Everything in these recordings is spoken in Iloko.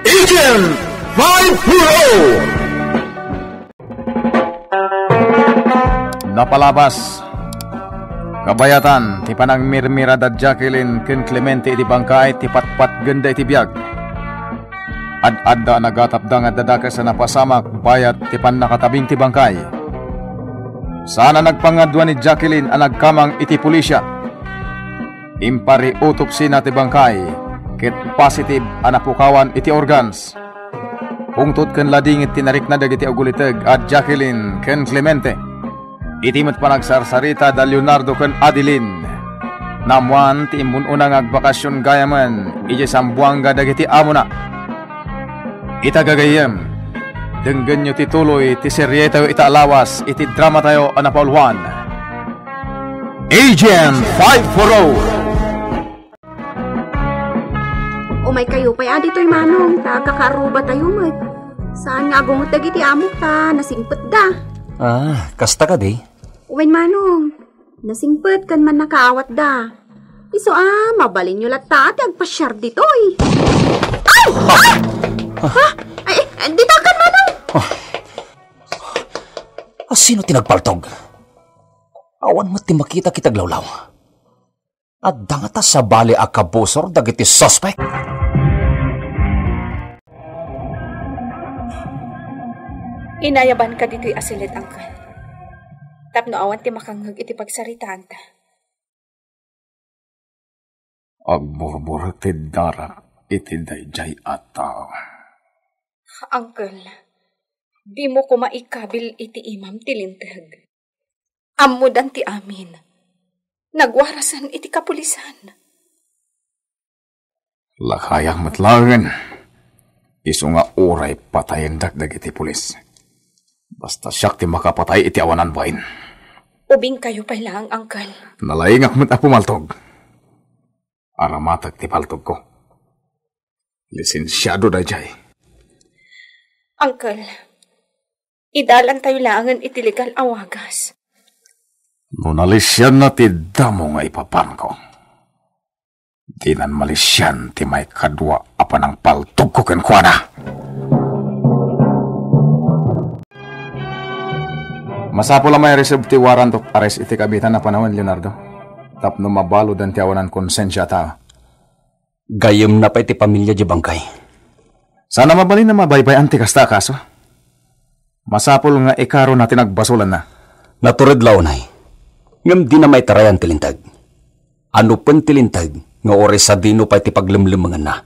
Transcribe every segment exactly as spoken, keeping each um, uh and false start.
Agent five four oh. Napalabas. Kabayatan ti panangmirmira da Jacqueline ken Clemente iti bangkay ti patpatgenda iti biag. Ad-adda a nagatapda nga adda dakes a napasamak bayat ti pannakatabing ti bangkay. Saan a nagpangadua ni Jacqueline a nagkamang iti pulisya. Impari-autopsina ti bangkay ket positive a napukawan iti organs. Pungtot ken ladingit ti narikna dagiti aguliteg a Jacqueline ken Clemente. Iti met panagsarsarita da Leonardo ken Adeline, naammoan ti immun-una nga agbakasyon gayamen idiay Zamboanga dagiti amona. Ita gagayyem, denggenyo ti tuloy ti serietayo ita a lawas iti dramatayo a napauluan, Agent five four oh. Umaykayo pay a ditoy, Manong, ta agkakaarrubatayo met. Saan nga agungot dagiti amok ta nasingpetda. Ah, kasta kadi? Wen, Manong, nasingpet ken mannakaawatda. Isu a, mabalinyo latta ti agpasiar ditoy. Ay! Ah! Ha? Ay, eh, ditakan, Manong! Asino ti nagpaltog? Awan met ti makita ket aglawlaw. Adda ngata sabali a kabusor dagiti suspek? Inayabanka ditoy a siled, Uncle, tapno awan ti makangngeg iti pagsaritaanta. Agburburek ti darak iti daydiay a tao. Uncle, dimo koma ikabil iti imam ti linteg. Ammodan ti amin. Nagwarasan iti kapulisan. Lakayak met laengen. Isu nga uray patayendak dagiti pulis. Basta siak ti makapatay iti awanan bain. Ubingkayo pay laeng, Uncle. Nalaingak met a pumaltog. Aramatek ti paltogko. Lisensiado daydiay. Uncle, idalantayo laengen iti legal a wagas. No nalisianna ti damo nga ipapanko, dinan malisian ti maikadua a panangpaltogko kenkuana. Masapul a ma-reserve ti warrant of arrest iti kabiitan a panawen, Leonardo, tapno mabaludan ti awanan konsensia a tao. Gayyemna pay ti pamilia diay bangkay. Saan a mabalin a mabaybay-an ti kasta a kaso. Masapul nga ikarona ti nagbasolanna. Natured la unay, ngem dina maitarayan ti linteg. Anupen ti linteg nga uray sadino pay ti paglemlemmenganna,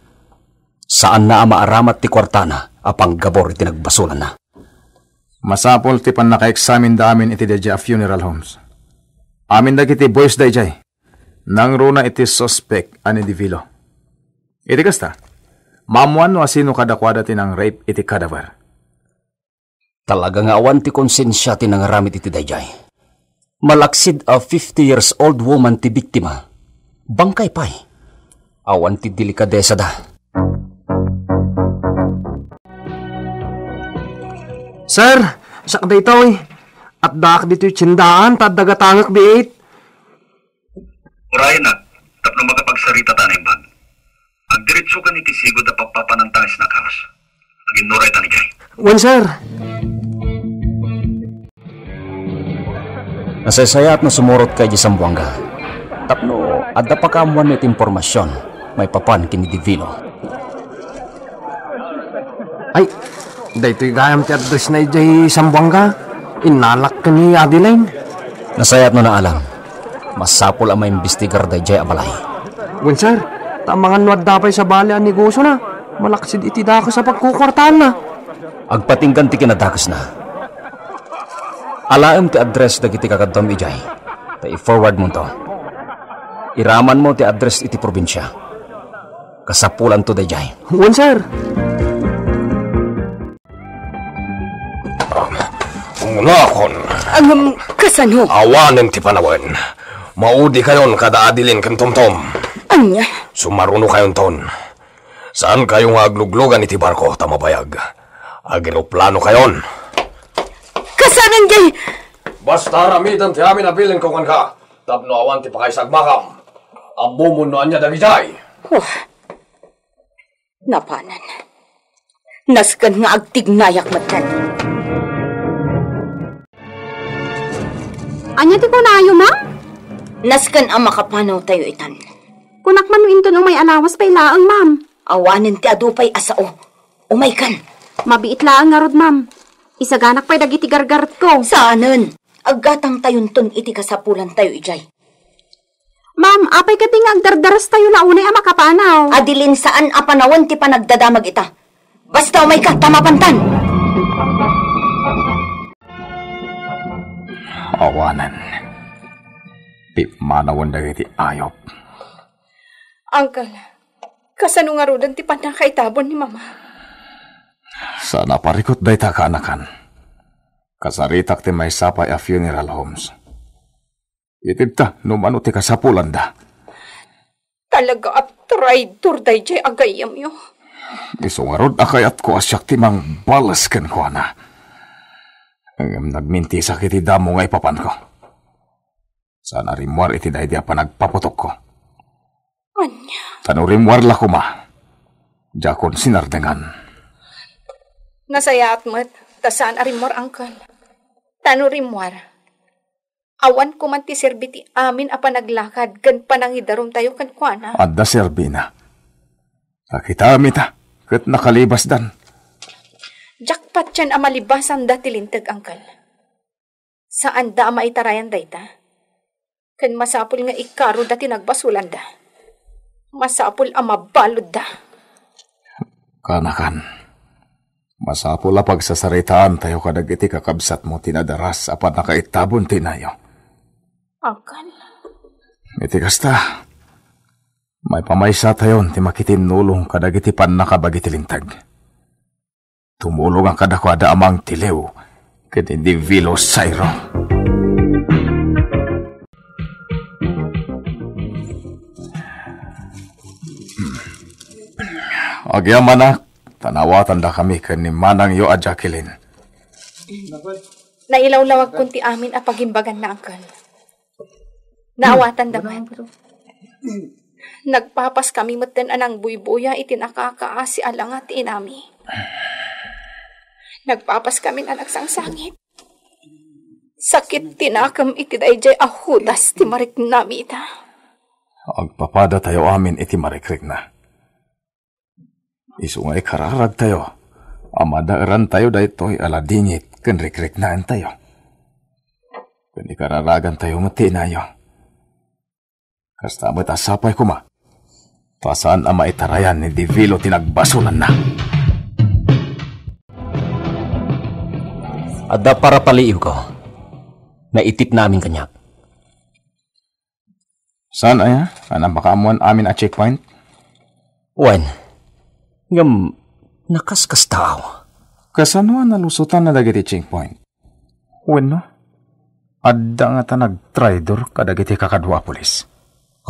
saanna a maaramat ti kuartana a panggabur iti nagbasolanna. Masapul ti pannakaeksaminda amin iti daydiay a funeral homes. Amin dagiti boys daydiay nangruna iti suspek a ni Divilo. Iti kasta, maammoan no asino kadakuada ti nang-rape iti cadaver. Talaga nga awan ti konsensia ti nangaramid iti daydiay. Malaksid a fifty years old woman ti biktima. Bangkay pay. Awan ti delikadesada. Sir, siak daytoy. Addaak ditoy tiendaan ta adda gatangek biit. Urayenak, tapno makapagsaritata naimbag. Agdiretsokan iti sigud a pappapananta nga snack house. Aginnuray ta ni Jay. Wen, sir. Nasaysayaat no sumurotka idiay Zamboanga. Tapno adda pakaammoanmi iti impormasion maipapan ken ni Divilo. Ay, daytoy gayam ti address na idiay Zamboanga. Innalak ken ni Adeline. Nasayaat no naalam. Masapul a maimbestigar daydiay a balay. Wen, sir, ta amangan no adda pay sabali a negosiona, malaksid iti dakes a pagkukuartaanna. Agpatinggan ti kinadakesna. Alaem ti address dagiti kakaduam idiay, ta i-forward monto. Iramanmo ti address iti probinsia. Kasapulanto daydiay. Wen, sir. Umuna kon. Ngem, kasano? Awanen ti panawen. Maudikayon kada Adeline ken Tomtom. Ania? Sumarunokayonton. Saankayo nga agluglugan iti barko ta mabayag. Ageroplanokayon. Kasano, Jay? Basta aramidem ti amin a bilinko kenka tapno awan ti pakaisagmakam. Ammomon no ania dagidiay. Oh. Napanan. Nasken nga agtignayak metten. Ania ti kunayo, ma'am? Nasken a makapanawtayo itan. Kunak man no inton umay a lawas pay laeng, ma'am. Awanen ti adu pay a sao. Umaykan. Mabiit laeng ngarud, ma'am. Isaganak pay dagiti gargaretko. Saanen. Aggatangtayonton iti kasapulantayo idiay. Ma'am, apay kadi nga agdardarastayo la unay a makapanaw? Adilin saan a panawen ti panagdadamag ita. Basta umayka, ta mapantan! Awanen. Pimmanawen dagiti ayop. Uncle, kasano ngaruden ti pannakaitabon ni Mama? Saan a parikut dayta kaanakan. Kasaritak ti maysa pay a funeral homes. Itedta no mano ti kasapulanda. Talaga a traidor daydiay a gayyemyo. Isu ngarud a kayatko a siak ti mangbales kenkuana. Ngem nagmintisak iti damo nga ipapanko. Saan a rimmuar iti daydi a panagpaputokko. Ania? Ta no rimmuar la koma, diakon sinardengan. Nasayaat met, ta saan a rimmuar, Uncle. Ta no rimmuar, awan koma ti serbi ti amin a panaglakad ken panangidarumtayo kenkuana. Adda serbina. Ta kitaem ita, ket nakalibasdan. Diak patien a malibasanda ti linteg, Uncle. Saanda a maitarayan dayta. Ken masapul nga ikaroda ti nagbasolanda. Masapul a mabaludda. Kaanakan, masapul a pagsasaritaantayo kadagiti kakabsatmo ti nadaras a pannakaitabon ti inayo. Uncle. Iti kasta, maipamaysatayon ti makitinnulong kadagiti pannakabagi ti linteg. Tumulong a kadakuada a mangtiliw ken ni Divilo Sairo. Agyamanak, ta naawatandakami ken ni manangyo a Jacqueline. Nailawlawagkon ti amin a pagimbaganna, Uncle. Naawatanda met. Nagpapaskami metten a nangbuybuya iti nakakaasi a langa ti inami. Nagpapaskamin a nagsangsangit. Sakit ti nakem iti daydiay a Judas ti mariknami ita. Agpapadatayo amin iti marikrikna. Isu nga ikararagtayo a madaerantayo daytoy a ladingit ken rikriknaentayo. Ken ikararagantayo met ti inayo. Kasta met a sapay koma, ta saan a maitarayan ni Divilo ti nagbasolanna. Adda parapaliiwko. Naitipna amin kaniak. Saan aya? Ania, makaammoan amin a checkpoint? Wen, ngem nakaskastaaw. Kasano a nalusotanna dagiti checkpoint? Wenno, adda ngata nagtraidor kadagiti kakadua a pulis?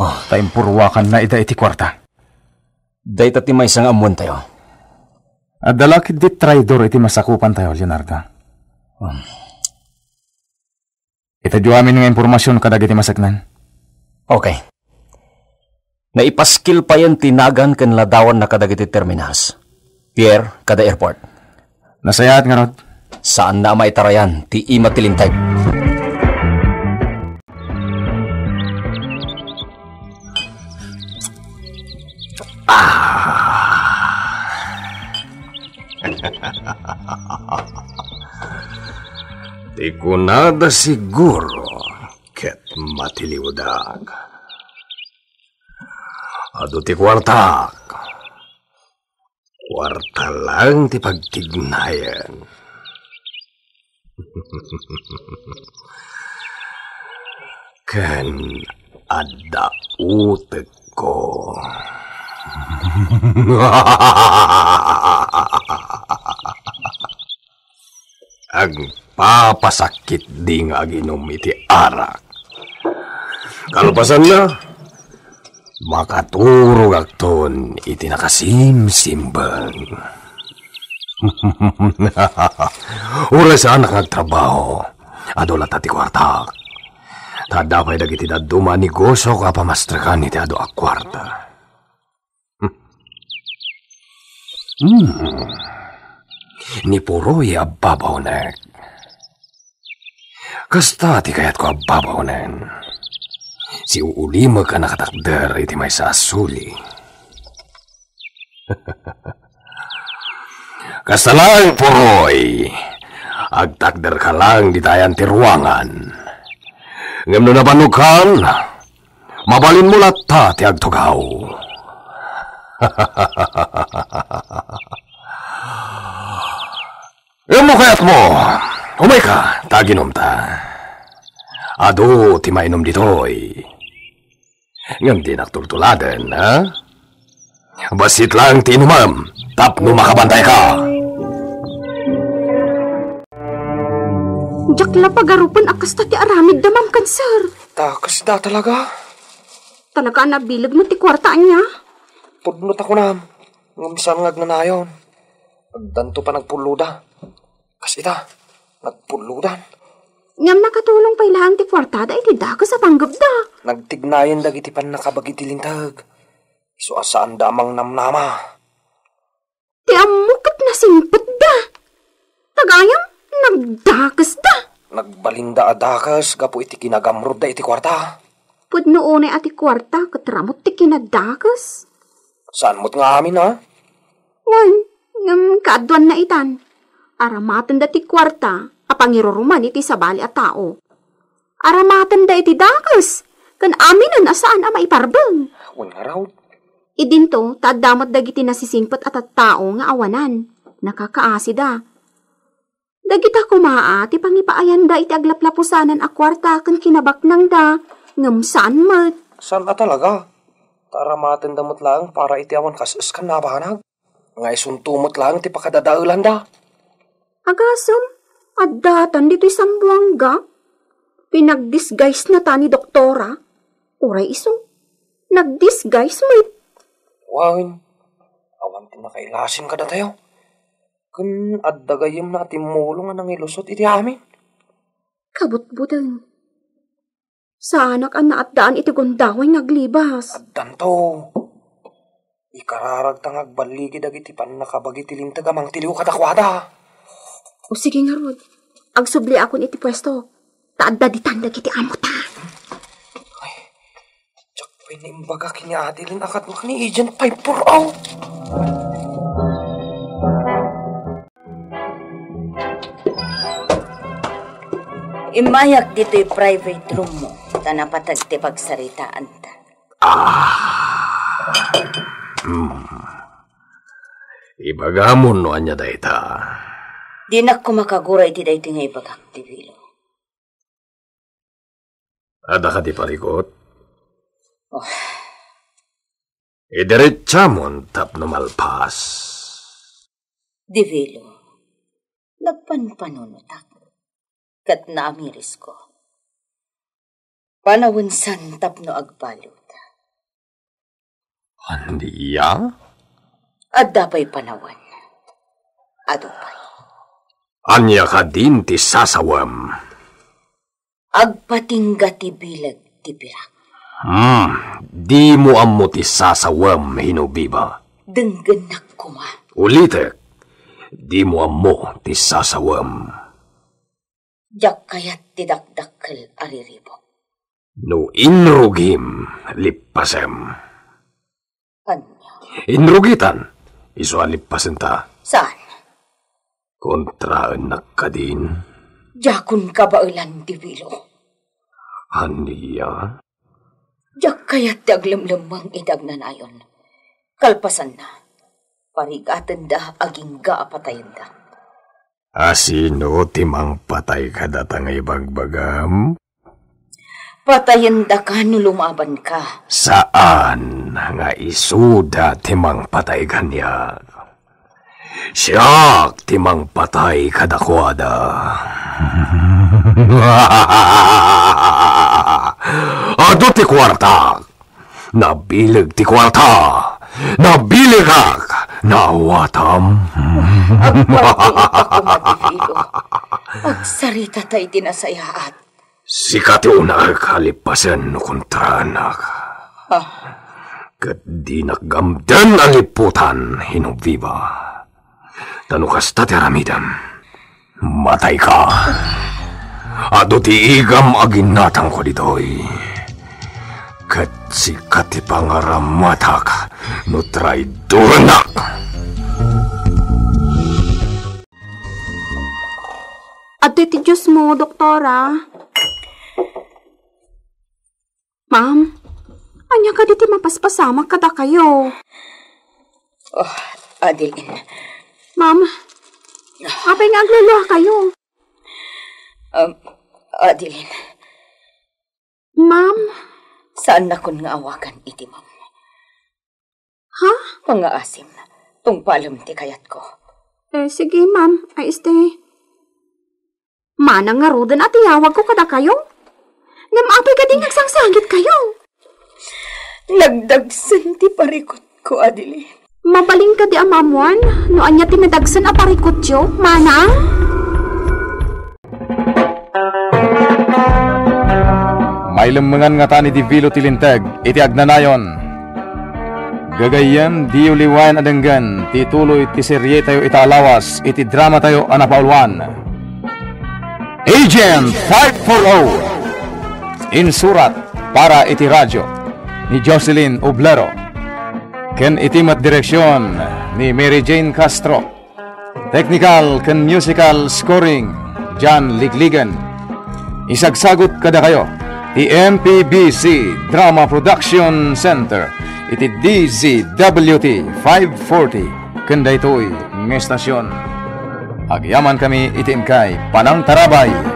Oh. Ta impurwakanna ida iti kuarta. Dayta ti maysa nga ammoentayo. Adda la ketdi traidor iti masakupantayo, Leonardo. Hmm. Itedyo amin nga impormasion kadagiti maseknen. Okay. Naipaskil payen ti nagan ken ladawanna kadagiti terminals, pier, kada airport. Nasayaat ngarud. Saanna a maitarayan ti ima ti linteg. Ah. Ti kunada siguro ket matiliwdak. Adu ti kuartak. Kuarta lang ti pagtignayan. Ken adda utekko. Agpapasakit di nga aginum iti arak. Kalpasanna, makaturogakton iti nakasimsimbeng. Uray saanak nga agtrabaho, adu latta ti kuartak. Ta adda pay dagiti dadduma a negosio a pamastrekan iti adu a kuarta. Hmm. Ni Puroy a babaonek. Kasta ti kayatko a babaonen. Siuulimek a nakatakder iti maysa a suli. Kasta laeng, Puroy. Agtakderka laeng dita ayan ti ruangan. Ngem no nabannogkan, mabalinmo latta ti agtugaw. Ngem no kayatmo, umayka, ta aginumta. Adu ti mainum ditoy. Ngem dinak tultuladen, ha? Bassit laeng ti inumem, tapno makabantayka. Diak la pagarupen a kasta ti aramidda, Ma'am Cancer. Dakesda talaga. Talaga a nabileg met ti kuarta ania? Pudno ta kunam, ngem saan nga agnanayon. Agdanto panagpulloda. Kas ita, nagpullodan. Ngem nakatulong pay laeng ti kuartada iti dakes a panggepda. Nagtignayen dagiti pannakabagi ti linteg. Isu a saanda a mangnamnama. Ti ammo ket nasingpetda. Tagayam, nagdakesda. Nagbalinda a dakes gapu iti kinagamrodda iti kuarta. Pudno unay a ti kuarta ket ramut ti kinadakes. Saan met nga amin, a? Wen, ngem kaaduanna itan. Aramatenda ti kuarta a pangiruruman iti sabali a tao. Aramatenda iti dakes, ken aminen a saan a maiparbeng. Wen ngarud. Idinto, ta adda met dagiti nasisingpet a tattao nga awanan. Nakakaasida. Dagita koma a ti pangipaayanda iti aglaplapusanan a kuarta ken kinabaknangda, ngem saan met. Saan a talaga? Ta aramatenda met laeng para iti awan kas-eskan a banag. Nga isunto met laeng ti pakadadaelanda. Agasem, addatan ditoy Sambuanga. Pinagdisguise-na ta ni doktora. Uray isu, nagdisguise met. Wen, awan ti nakailasin kadatayo. Ken adda gayyemna a timmulong a nangilusot iti amin. Kabutbuteng. Saanak a naaddaan iti gundaway nga aglibas. Addanto. Ikararagta nga agballigi dagiti pannakabagi ti linteg a mangtiliw kadakuada. O sige ngarud, agsubliakon iti puesto. Ta adda ditan dagiti amota. Ay, diak pay naimbagak ni Adeline a kadua ni Agent five four oh. Immayak ditoy private room mo, ta napateg ti pagsaritaanta. Ah. Hmm. Ibagamon no ania dayta. Dinak koma kagura iti daytoy nga ibagak, Divilo. Adda kadi parikut? Oh. Idiretsamon tapno malpas. Divilo, nagpanpanunotak, ket naamirisko. Panawensan tapno agbalut. Ania? Adda pay panawen. Adu pay. Ania kadin ti sasawem? Agpatingga ti bileg ti pirak. Hmm, dimo ammo ti sasawem, Hinobiba. Denggennak koma. Ulitek, dimo ammo ti sasawem. Diak kayat ti dakdakkel a riribuk. No inrugim, lippasem. Ania? Inrugitan, isu a lippasenta. Saan? Kontraennak kadin? Diakon kabaelan, Divilo. Ania? Diak kayat ti aglemlemmeng iti agnanayon. Kalpasanna, parigatenda agingga a patayenda. A sino ti mangpatay kadata nga ibagbagam? Patayendaka no lumabanka. Saan nga isuda ti mangpatay kaniak? Siak ti mangpatay kadakuada. Adu ti kuartak. Nabileg ti kuarta. Nabilegak. Naawatam. Agpartiita koma, Divilo. Agsaritata iti nasayaat. Sika ti unaek a lippasen no kontraennak. Ah. Ket dinak gamden a lipputan, Hinobiba. Ta no kasta ti aramidem, matayka. Adu ti igam a ginatangko ditoy. Ket sika ti pangaramatak no traidorennak. Adtoy ti juice mo, doktora. Ma'am, ania kadi ti mapaspasamak kadakayo? Oh, Adeline. Ma'am, apay nga agluluakayo? Um, Adeline. Ma'am? Saannakon nga awagan iti ma'am. Ha? Pangngaasim, tungpalem ti kayatko. Eh, sige, ma'am. Ay, este. Manang ngaruden a tiyawagko kadakayo? Ngem apay kadi nga agsangsangitkayo? Nagdagsen ti parikutko, Adeline. Mabalin kadi a maammoan no ania ti nadagsen a parikutyo, manang? Mailemmengan ngata ni Divilo ti Linteg iti agnanayon. Gagayyem, diyo liwayan a denggen ti tuloy ti serietayo ita a lawas iti dramatayo a napauluan, Agent five four oh. Insurat para iti radyo ni Jocelyn Oblero, ken iti met direksion ni Mary Jane Castro. Technical ken musical scoring, John Ligligan. Isagsagut kadakayo ti M P B C Drama Production Center iti D Z W T five forty ken daytoy nga estasion. Agyamankami iti inkay panangtarabay.